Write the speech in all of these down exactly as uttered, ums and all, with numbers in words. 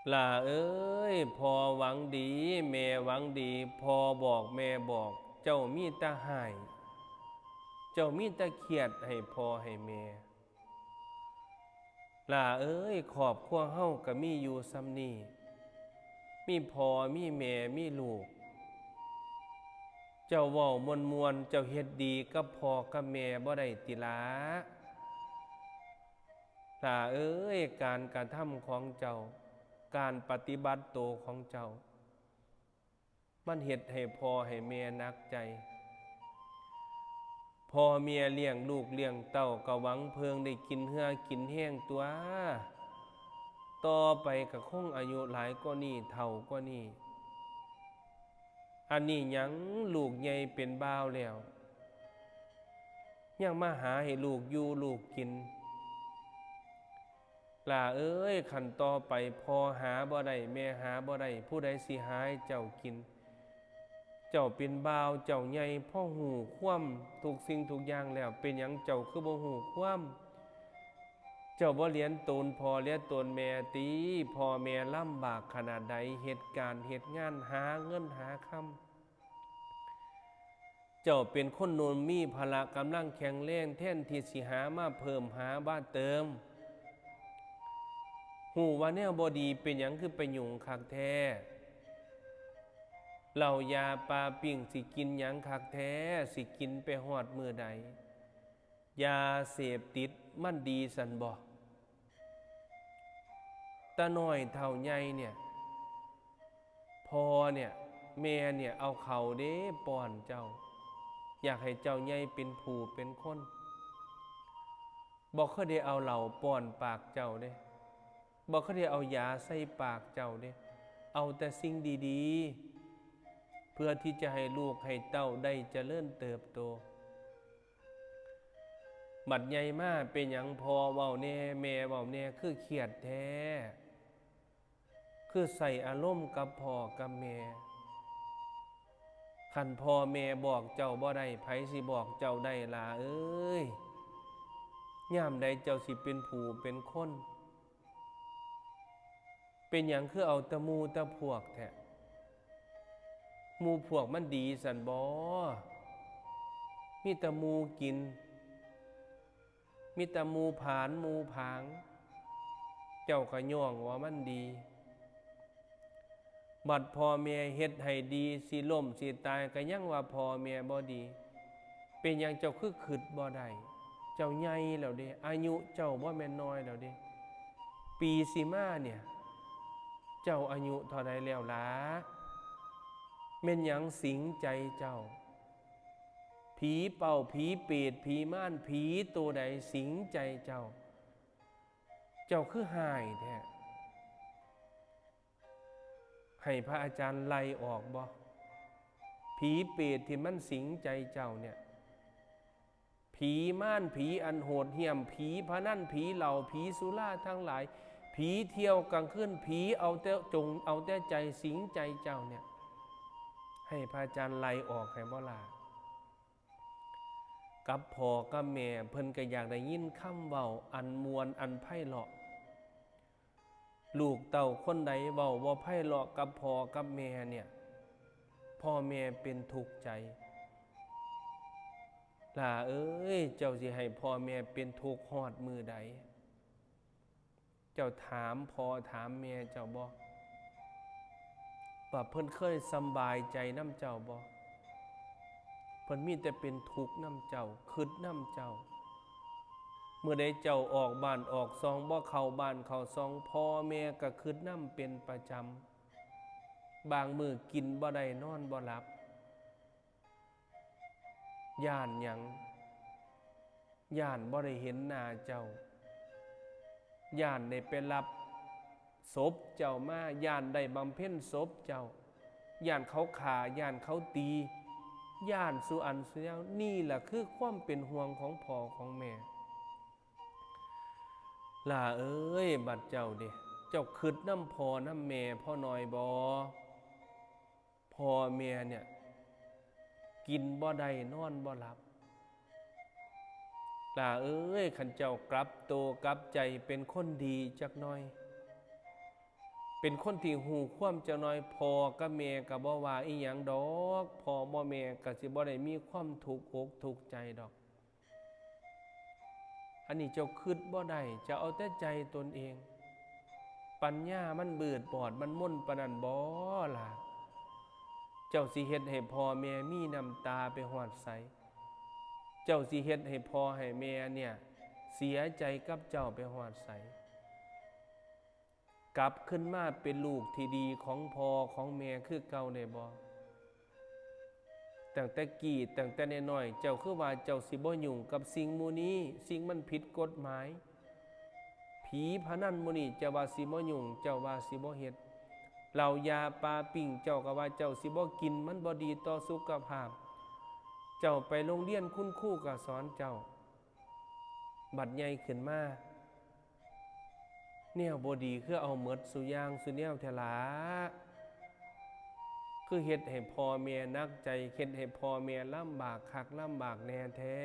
หล้าเอ้ย พ่อหวังดี แม่หวังดี พ่อบอกแม่บอก เจ้ามีแต่ฮ้าย เจ้ามีแต่เครียดให้พ่อให้แม่ หล้าเอ้ย ครอบครัวเฮาก็มีอยู่ส่ำนี้ มีพ่อมีแม่มีลูก เจ้าเว้าม่วนๆ เจ้าเฮ็ดดีกับพ่อกับแม่บ่ได้ติหล้า หล้าเอ้ย การกระทำของเจ้า การปฏิบัติโตของเจ้า มันเฮ็ดให้พ่อให้แม่หนักใจ พ่อแม่เลี้ยงลูกเลี้ยงเต้าก็หวังเพิ่งได้กินเหื่อกินแฮงตั๊ว ต่อไปก็คงอายุหลายกว่านี้ เฒ่ากว่านี้ อันนี้หยัง ลูกใหญ่เป็นบ่าวแล้ว ยังมาหาให้ลูกอยู่ลูกกิน หล้าเอ้ย คันต่อไปพ่อหาบ่ได้ แม่หาบ่ได้ ผู้ใดสิหาให้เจ้ากิน เจ้าเป็นบ่าว เจ้าใหญ่ พอฮู้ความทุกสิ่งทุกอย่างแล้ว เป็นหยังเจ้าคือบ่ฮู้ความ เจ้าบ่เลียนตนพ่อเลียนตนแม่ติ พ่อแม่ลำบากขนาดใด เฮ็ดการเฮ็ดงาน หาเงินหาคำ เจ้าเป็นคนหนุ่มมีพละกำลังแข็งแรง แทนที่สิหามาเพิ่มหามาเติม ฮู้ว่าแนวบ่ดี เป็นหยังคือไปยุ่งคักแท้ เหล้ายาปาปิ้งสิกินหยังคักแท้ สิกินไปฮอดมื้อใด ยาเสพติดมันดีซั่นบ่ แต่น้อยเฒ่าใหญ่เนี่ย พ่อเนี่ย แม่เนี่ย เอาข้าวเด้ป้อนเจ้า อยากให้เจ้าใหญ่เป็นผู้เป็นคน บ่เคยได้เอาเหล้าป้อนปากเจ้าเด้ บ่เคยได้เอายาใส่ปากเจ้าเด้ เอาแต่สิ่งดีๆ เพื่อที่จะให้ลูกให้เต้าได้เจริญเติบโต บัดใหญ่มาเป็นหยังพ่อเว้าแหน่ แม่เว้าแหน่ คือเครียดแท้ คือใส่อารมณ์กับพ่อกับแม่ คันพ่อแม่บอกเจ้าบ่ได้ ไผสิบอกเจ้าได้หล้าเอ้ย ยามใดเจ้าสิเป็นผู้เป็นคน เป็นหยังคือเอาแต่หมู่แต่พวกแท้ หมู่พวกมันดีซั่นบ่ มีแต่หมู่กิน มีแต่หมู่ผานหมู่ผาง เจ้าก็ย้องว่ามันดี บัดพ่อแม่เฮ็ดให้ดี สิล้มสิตายก็ยังว่าพ่อแม่บ่ดี เป็นหยังเจ้าคือคิดบ่ได้ เจ้าใหญ่แล้วเด้ อายุเจ้าบ่แม่นน้อยแล้วเด้ ปีสิมาเนี่ย เจ้าอายุเท่าใดแล้วหล้า แม่นหยังสิงใจเจ้า ผีเป้า ผีเปรต ผีมาร ผีโตใดสิงใจเจ้า เจ้าคือฮ้ายแท้ ให้พระอาจารย์ไล่ออกบ่ ผีเปรตที่มันสิงใจเจ้าเนี่ย ผีมาร ผีอันโหดเหี้ยม ผีพนัน ผีเหล้า ผีสุราทั้งหลาย ผีเที่ยวกลางคืน ผีเอาแต่จงเอาแต่ใจสิงใจเจ้าเนี่ย ให้พระอาจารย์ไล่ออกให้บ่หล้า กับพ่อกับแม่เพิ่นก็อยากได้ยินคำเว้าอันม่วนอันไพเราะ ลูกเต้าคนใดเว้าบ่ไพเราะกับพ่อกับแม่เนี่ย พ่อแม่เป็นทุกข์ใจ หล้าเอ้ย เจ้าสิให้พ่อแม่เป็นทุกข์ฮอดมื้อใด เจ้าถามพ่อถามแม่เจ้าบ่ ว่าเพิ่นเคยสำบายใจนำเจ้าบ่ เพิ่นมีแต่เป็นทุกข์นำเจ้า คิดนำเจ้า มื้อใดเจ้าออกบ้านออกซอง บ่เข้าบ้านเข้าซอง พ่อแม่ก็คิดนำเป็นประจำ บางมื้อกินบ่ได้นอนบ่หลับ ย้านหยัง ย้านบ่ได้เห็นหน้าเจ้า ย้านได้ไปรับศพเจ้ามา ย้านได้บำเพ็ญศพเจ้า ย้านเขาฆ่า ย้านเขาตี ย้านซุอันซุแนว นี่ล่ะคือความเป็นห่วงของพ่อของแม่ หล้าเอ้ย บัดเจ้าเด้ เจ้าคิดนำพ่อนำแม่พอหน่อยบ่ พ่อแม่เนี่ย กินบ่ได้นอนบ่หลับ หล้าเอ้ย คันเจ้ากลับโตกลับใจเป็นคนดีจักหน่อย เป็นคนที่ฮู้ความจักหน่อย พ่อกับแม่ก็บ่ว่าอีหยังดอก พ่อบ่แม่ก็สิบ่ได้มีความทุกข์อกทุกข์ใจดอก อันนี้เจ้าคิดบ่ได้ เจ้าเอาแต่ใจตนเอง ปัญญามันมืดบอด มันมนปานนั้นบ่ล่ะ เจ้าสิเฮ็ดให้พ่อแม่มีน้ำตาไปฮอดไส เจ้าสิเฮ็ดให้พ่อให้แม่เนี่ย เสียใจกับเจ้าไปฮอดไส กลับขึ้นมาเป็นลูกที่ดีของพ่อของแม่คือเก่าได้บ่ ตั้งแต่กี้ ตั้งแต่น้อยๆ เจ้าคือว่าเจ้าสิบ่ยุ่งกับสิ่งหมู่นี้ สิ่งมันผิดกฎหมาย ผีพนันหมู่นี้ เจ้าว่าสิบ่ยุ่ง เจ้าว่าสิบ่เฮ็ด เหล้ายาปาปิ้ง เจ้าก็ว่าเจ้าสิบ่กิน มันบ่ดีต่อสุขภาพ เจ้าไปโรงเรียน คุณครูก็สอนเจ้า บัดใหญ่ขึ้นมา แนวบ่ดีคือเอาหมดซุอย่างซุแนวแท้ล่ะ คือเฮ็ดให้พ่อแม่หนักใจ เฮ็ดให้พ่อแม่ลำบากคักลำบากแน่แท้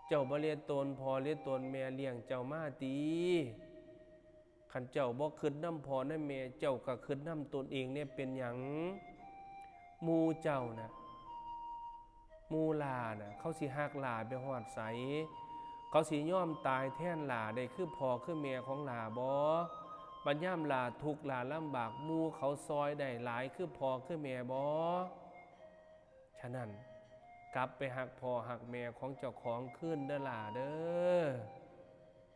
เจ้าบ่เหลียวตนพ่อเหลียวตนแม่เลี้ยงเจ้ามาติ คันเจ้าบ่คิดนำพ่อนำแม่ เจ้าก็คิดนำตนเองแน่ เป็นหยัง หมู่เจ้าน่ะ หมู่หล้าน่ะ เขาสิฮักหล้าไปฮอดไส เขาสิยอมตายแทนหล้าได้คือพ่อคือแม่ของหล้าบ่ บัดยามหล้าทุกข์หล้าลำบาก หมู่เขาซ่อยได้หลายคือพ่อคือแม่บ่ ฉะนั้น กลับไปฮักพ่อฮักแม่ของเจ้าของคืนเด้อหล้าเด้อ